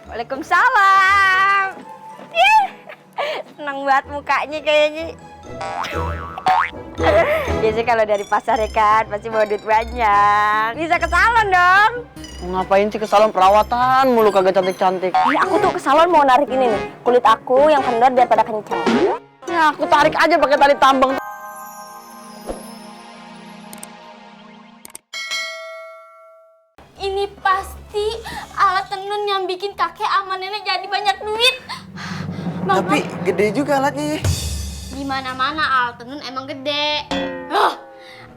Waalaikumsalam. Ih, seneng banget mukanya kayaknya. Biasanya kalau dari pasar ya kan, pasti bawa duit banyak. Bisa ke salon dong. Ngapain sih ke salon perawatan mulu kagak cantik-cantik? Iya, aku tuh ke salon mau narik ini nih, kulit aku yang kendor biar pada kencang. Ya aku tarik aja pakai tali tambang. Ini pasti alat tenun yang bikin kakek sama nenek jadi banyak duit. Bang, Tapi gede juga alatnya. di mana-mana alat tenun emang gede.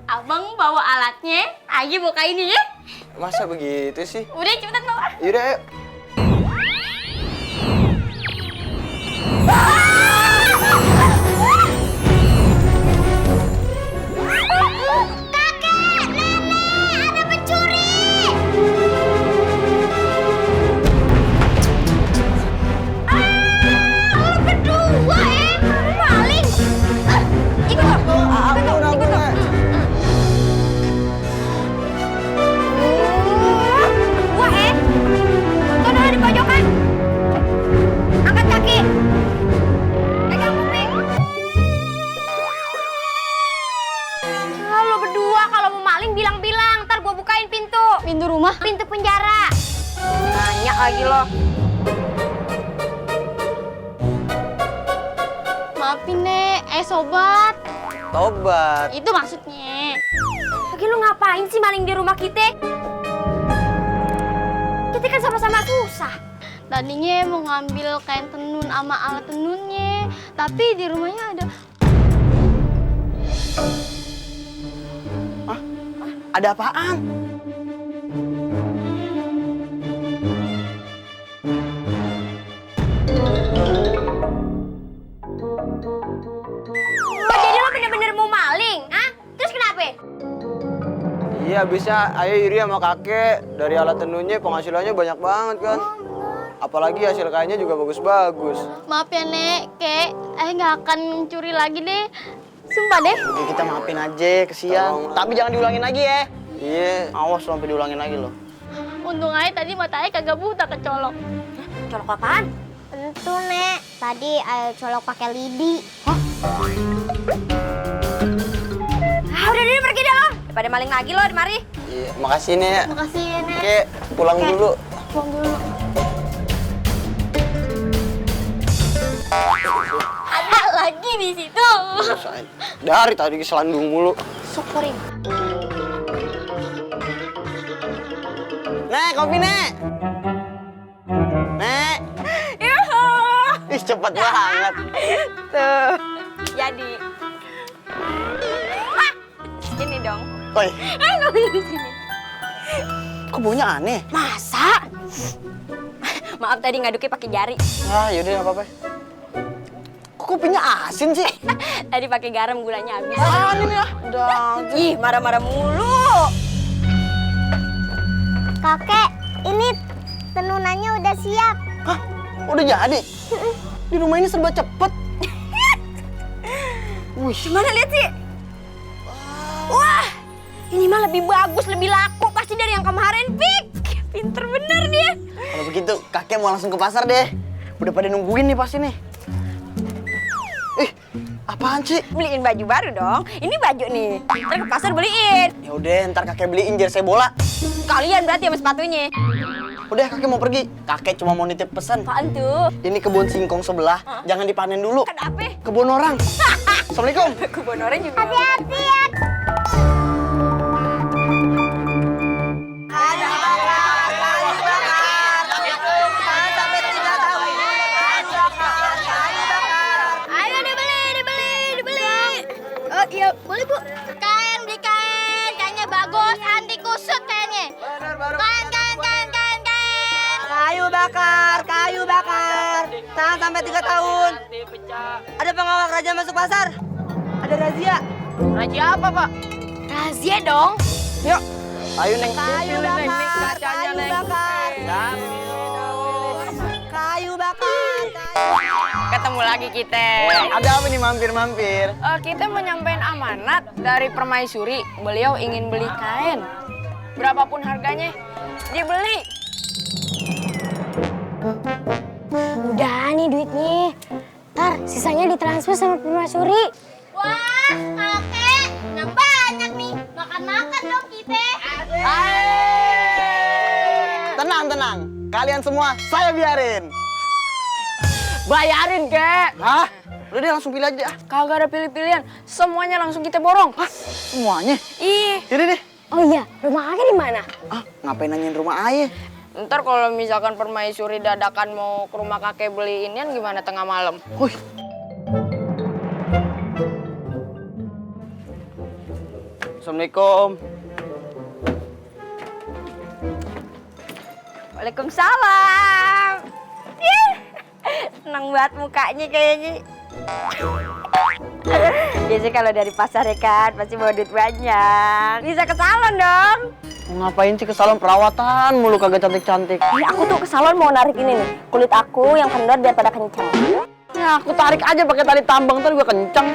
Abang bawa alatnya, ayo buka ini ya. Masa begitu sih? Udah cepetan bawa. Yaudah ayo. Kakek, nenek, ada pencuri. Lu berdua maling. Ikut dong. Ikut dong. Wah, Tono di pojokan. Angkat kaki. Pegang kuping. Lo berdua kalau mau maling bilang-bilang, ntar gua bukain pintu. Pintu rumah? Pintu penjara. Nanya lagi lo. Maafin, Nek. Sobat. Tobat. Itu maksudnya. Lagi lu ngapain sih maling di rumah kita? Kita kan sama-sama susah. Tadinya mau ngambil kain tenun sama alat tenunnya, tapi di rumahnya ada. Ada apaan? Oh, jadi lo bener-bener mau maling, ah? Terus kenapa? Iya bisa, ayah iri sama kakek. Dari alat tenunnya penghasilannya banyak banget kan. Apalagi hasil kainnya juga bagus-bagus. Maaf ya, Nek. Kek, nggak akan curi lagi deh. Sumpah deh. Oke, kita maafin aja, kesian. Tapi jangan diulangin lagi ya. Iya. Awas sampai diulangin lagi loh. Untung aja tadi mata Ayah kagak buta kecolok. Colok apaan? Tentu, Nek. Tadi ayo colok pakai lidi. Ah, udah pergi dah lo. Daripada maling lagi lo di mari. Iya, makasih Nek. Makasih ya, Nek. Oke, pulang dulu. Pulang dulu. Ada lagi di situ. Dari tadi keselandung mulu. Syukurin. Nek, kopi Nek. Nek. Ih, cepet banget. Tuh. Jadi. Ah, ini dong. Oi, Nggak bisa di sini. kok baunya aneh? Masa? Maaf tadi ngaduknya pakai jari. Ah, yaudah nggak apa-apa. Kok kopinya asin sih? Tadi pakai garam gulanya habis. Aneh ya. Udah. Ih, marah-marah mulu. Kakek, ini tenunannya udah siap. Hah? Udah jadi? Di rumah ini serba cepet. Wih, Gimana lihat sih? Wah, ini mah lebih bagus, lebih laku pasti dari yang kemarin, Pik. Pinter bener dia. kalau begitu kakek mau langsung ke pasar deh. Udah pada nungguin nih pasti nih. Apaan sih? Beliin baju baru dong. Ini baju nih. Ntar ke pasar beliin. Ya udah, ntar kakek beliin jersey bola. Kalian berarti sama sepatunya. Udah, kakek mau pergi. Kakek cuma mau nitip pesan. Apaan tuh? Ini kebun singkong sebelah, jangan dipanen dulu. Kenapa? Kebun orang. Assalamualaikum. Kebun orang juga. Hati-hati ya. Ayo dibeli. Oh iya, boleh Bu. Beli kain. Kainnya bagus, anti kusut kayaknya. Kain. Kayu bakar. Tahan sampai 3 tahun. Ada pengawal kerajaan masuk pasar. Ada razia. Raja apa, Pak? Rahasia dong. Yuk. Ayo, Neng. Kayu bakar. Kayu bakar. Ketemu lagi kita. Ada apa nih mampir-mampir? Kita mau nyampein amanat dari permaisuri. Beliau ingin beli kain. Berapapun harganya, dibeli. Udah nih duitnya. Ntar sisanya ditransfer sama permaisuri. Wah, kakek, yang banyak nih. Makan-makan dong kita. Tenang, tenang. Kalian semua saya biarin. Bayarin, Kek. Hah? Udah deh langsung pilih aja. Kagak ada pilih-pilihan. Semuanya langsung kita borong. Semuanya? Ih, Yaudah deh. Oh iya, rumah kakek di mana? Ah, ngapain nanyain rumah ayah? ntar kalau misalkan permaisuri dadakan mau ke rumah kakek beli inian gimana tengah malam? Wih. Assalamualaikum. Waalaikumsalam. Ih, senang banget mukanya kayaknya. Biasanya kalau dari pasar ya kan, pasti bawa duit banyak. Bisa ke salon dong. Mau ngapain sih ke salon perawatan mulu kagak cantik-cantik? Iya, aku tuh ke salon mau narik ini nih, kulit aku yang kendor biar pada kencang. Ya aku tarik aja pakai tali tambang ntar juga kenceng.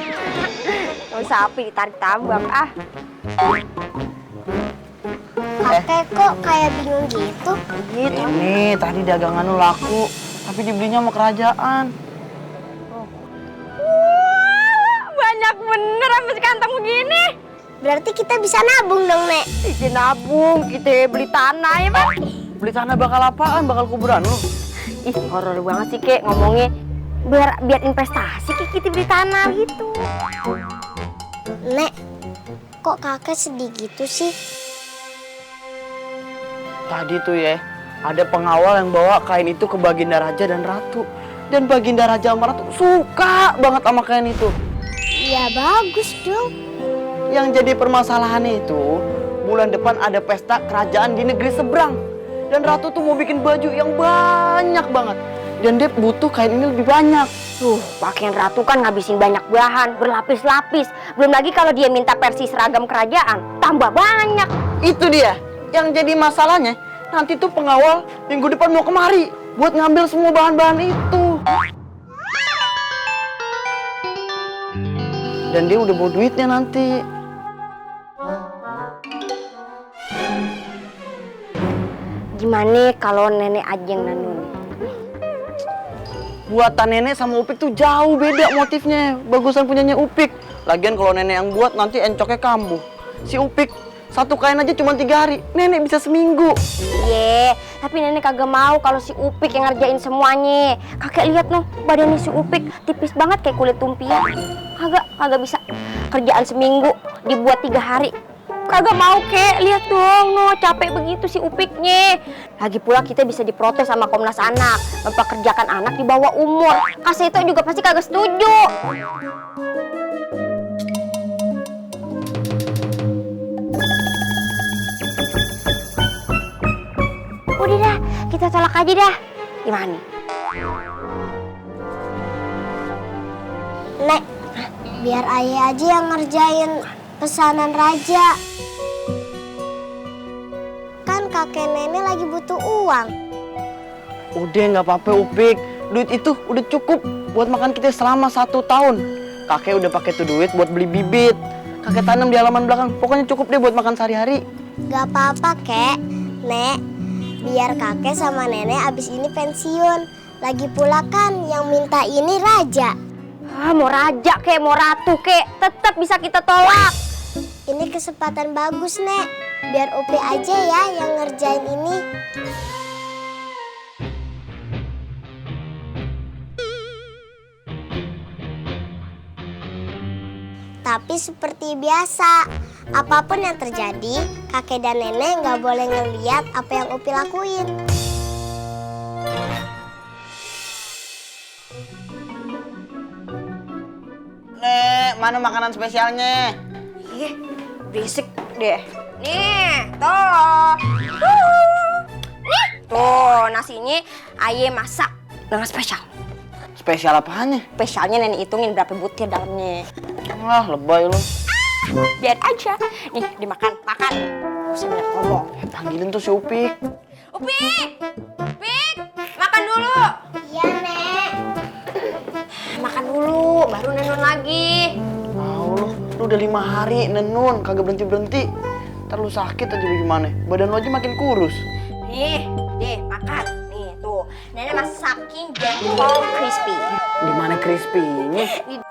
Nggak usah api ditarik tambang ah. Kakek kok kayak bingung gitu? Ini tadi dagangan lu laku, tapi dibelinya sama kerajaan. Banyak bener sama sekantong begini. Berarti kita bisa nabung dong, Nek. Kita nabung, kita beli tanah ya Pak. Beli tanah bakal apaan? Bakal kuburan lu? Ih, horor banget sih Kek ngomongnya. Biar investasi Kek kita beli tanah gitu. Nek, kok kakek sedih gitu sih? Tadi tuh ya, ada pengawal yang bawa kain itu ke Baginda Raja dan Ratu. Dan Baginda Raja sama Ratu suka banget sama kain itu. Ya bagus dong. Yang jadi permasalahannya itu, bulan depan ada pesta kerajaan di negeri seberang. Dan Ratu tuh mau bikin baju yang banyak banget. Dan dia butuh kain ini lebih banyak. Pakaian Ratu kan ngabisin banyak bahan, berlapis-lapis. Belum lagi kalau dia minta versi seragam kerajaan, tambah banyak. Itu dia. Yang jadi masalahnya, nanti tuh pengawal minggu depan mau kemari buat ngambil semua bahan-bahan itu. Dan dia udah bawa duitnya nanti. Gimana kalau nenek aja yang nanun? Buatan nenek sama Upik tuh jauh beda motifnya. Bagusan punyanya Upik. Lagian kalau nenek yang buat nanti encoknya kambuh. Si Upik satu kain aja cuma 3 hari. Nenek bisa seminggu. Iya, tapi nenek kagak mau kalau si Upik yang ngerjain semuanya. Kakek lihat noh, badannya si Upik tipis banget kayak kulit tumpia. Kagak bisa. Kerjaan seminggu dibuat 3 hari. Kagak mau Kek, lihat dong noh, capek begitu si Upiknya. Lagi pula kita bisa diprotes sama Komnas Anak, mempekerjakan anak di bawah umur. Kasih itu juga pasti kagak setuju. Udah dah, kita tolak aja dah. Gimana? Nek, biar ayah aja yang ngerjain pesanan raja. Kan kakek nenek lagi butuh uang. Udah nggak apa-apa Upik. Duit itu udah cukup buat makan kita selama 1 tahun. Kakek udah pakai tuh duit buat beli bibit. Kakek tanam di halaman belakang. Pokoknya cukup deh buat makan sehari-hari. Gak apa-apa, Kek. Nek, biar kakek sama nenek abis ini pensiun. Lagi pula kan yang minta ini raja. Mau raja Kek, mau ratu Kek, tetap bisa kita tolak. Ini kesempatan bagus, Nek. Biar Upi aja ya yang ngerjain ini. Tapi seperti biasa, apapun yang terjadi, kakek dan nenek nggak boleh ngeliat apa yang Upi lakuin. Nek, mana makanan spesialnya? Ih, berisik deh. Nih, tuh. Nih, tuh nasinya ayam masak dengan spesial. Spesial apaannya? Spesialnya nenek hitungin berapa butir dalamnya. Wah, lebay lu. Biar aja. Nih, dimakan, makan. Gak usah banyak ngomong. Panggilin tuh si Upik. Upik! Upik! Makan dulu! Iya, Nek. Makan dulu, baru nenun lagi. Lu udah 5 hari nenun, kagak berhenti-berhenti. Ntar lu sakit aja bagaimana? Badan lu aja makin kurus. Nih, deh, makan. Nih, tuh. Nenek masakin jengkol crispy. Di mana crispy-nya? Di